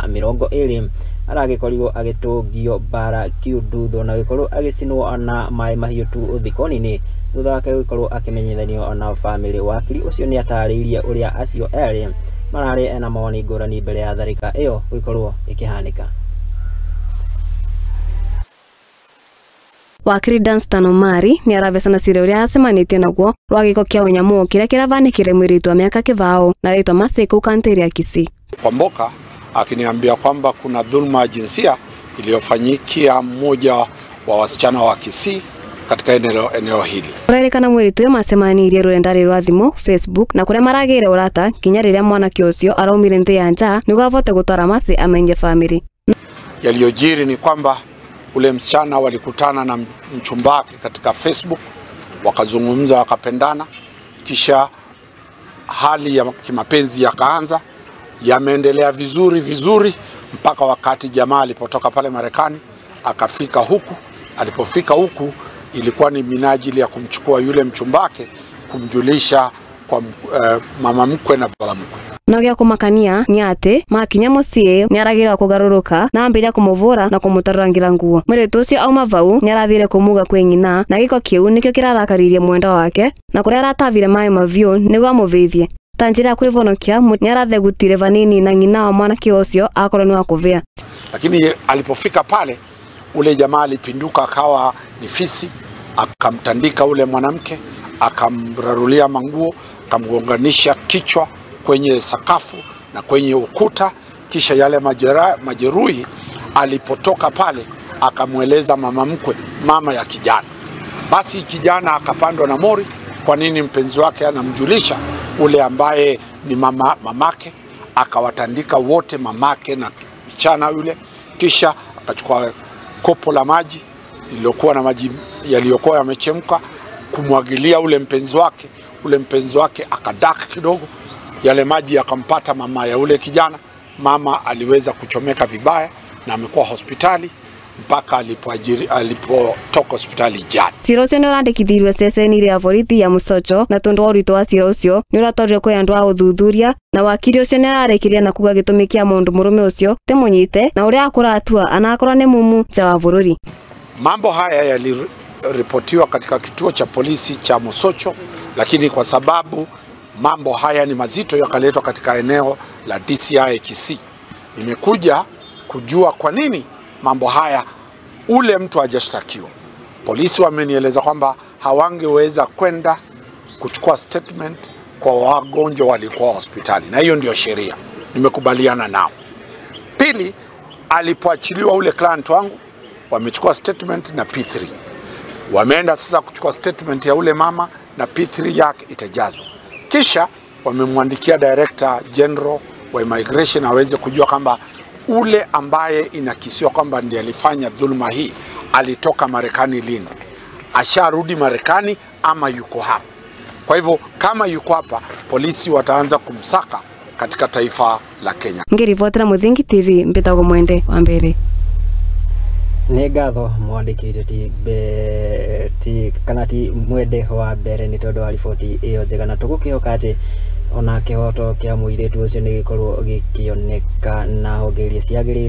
20 aragĩkorirwo agĩtũngio bara Kiundutho na gĩkorwo agĩcinwo na maĩ mahiũ tu thiko-inĩ thutha wake gũkorwo akĩmenyithanio na famĩlĩ. Wakiri ũcio nĩ atarĩirie ũrĩa acio erĩ mararĩ na mawoni ngũrani mbere ya tharĩka ĩyo gũkorwo ĩkĩhanĩka. Wakiri Danstan Omari nĩ arabecana cira ũrĩa acemanĩtie naguo rwa gĩko kĩa ũnyamũ kĩrĩa kĩrabanĩkire mwĩrĩtu wa mĩaka kĩbao na rĩtwa Mercy kũu kaunti ya Kisii. Kwamboka akiniambia kwamba kuna dhulma ya jinsia iliyofanyikia mmoja wa wasichana wa Kisii katika eneo hili. Kũrerĩkana mwĩrĩtu ũyũ macemanĩirie rũrenda-inĩ rwa thimũ Facebook na kũrĩa maragĩire ũrata nginya rĩrĩa mwanake ũcio araumire nthĩ ya nja nĩguo avote gũtwara Mercy amenye famĩlĩ. Yaliyojiri ni kwamba ule msichana walikutana na mchumba wake katika Facebook, wakazungumza, wakapendana, kisha hali ya kimapenzi yakaanza, yameendelea vizuri vizuri mpaka wakati jamaa alipotoka pale Marekani akafika huku. Alipofika huku ilikuwa ni minajili ya kumchukua yule mchumbake kumjulisha kwa mama mkwe na baba mkwe. No gĩa kũmakania nĩ atĩ makinya mũciĩ nĩ aragĩrwo kũgarũrũka na ambĩrĩria kũmũvũra na kũmũtarũrangĩra nguo. Mwĩrĩtu ũcio auma vau nĩ arathire kũmuga kwĩ nyina na gĩko kĩu nĩkĩo kĩrarakaririe mwendwa wake na kũrĩa aratavire maĩ maviũ nĩguo amũvĩvie. Ta njĩra ya kwĩvonokia nĩ arathegutire vanini na nyina wa mwanake ũcio akorwo nĩ wa kũvĩa. Lakini alipofika pale ule jamaa alipinduka akawa ni fisi, akamtandika ule mwanamke, akamrarulia manguo, akamgonganisha kichwa kwenye sakafu na kwenye ukuta. Kisha yale majeruhi, alipotoka pale akamweleza mama mkwe, mama ya kijana. Basi kijana akapandwa na mori, kwa nini mpenzi wake anamjulisha ule ambaye ni mamake. Akawatandika wote, mamake na msichana yule. Kisha akachukua kopo la maji lililokuwa na maji yaliyokuwa yamechemka kumwagilia ule mpenzi wake. Ule mpenzi wake akadaka kidogo, yale maji yakampata mama ya ule kijana. Mama aliweza kuchomeka vibaya na amekuwa hospitali mpaka alipotoka hospitali jana. Cira ũcio nĩ ũrandĩkithirio ceceni ya borithi ya Musocho na tondũ wa ũritũ wa cira ũcio nĩ ũratwarirwo kwĩ andũ a ũthuthuria na wakiri ũcio nĩ ararĩkĩria na kuga gĩtũmi kĩa mũndũ mũrũme ũcio ti mũnyite na ũrĩa akũratua anakorwo nĩ mumu nja wa bũrũri. Mambo haya yaliripotiwa katika kituo cha polisi cha Musocho, lakini kwa sababu mambo haya ni mazito yakaletwa katika eneo la DCI Kisii. Nimekuja kujua kwa nini mambo haya ule mtu hajashtakiwa. Polisi wamenieleza kwamba hawangeweza kwenda kuchukua statement kwa wagonjwa walikuwa hospitali, na hiyo ndio sheria, nimekubaliana nao. Pili, alipoachiliwa ule client wangu wamechukua statement na P3. Wameenda sasa kuchukua statement ya ule mama na P3 yake itajazwa. Kisha wamemwandikia Director General wa Immigration aweze kujua kwamba ule ambaye inakisiwa kwamba ndiye alifanya dhuluma hii alitoka Marekani lini, asharudi Marekani ama yuko hapa. Kwa hivyo kama yuko hapa, polisi wataanza kumsaka katika taifa la Kenya. Ngiripotera Muthingi TV, mbitagwo Mwende wa Mbere. Nĩ ngatho mwandĩki ti kana ti Mwende wa Mbere nĩ tondũ wa riboti ĩyo njega, na tũgũkĩhoka atĩ ona kĩhoto kĩa mũirĩtu ũcio nĩ gĩkorwo gĩkĩoneka na honge iria ciagĩrĩire.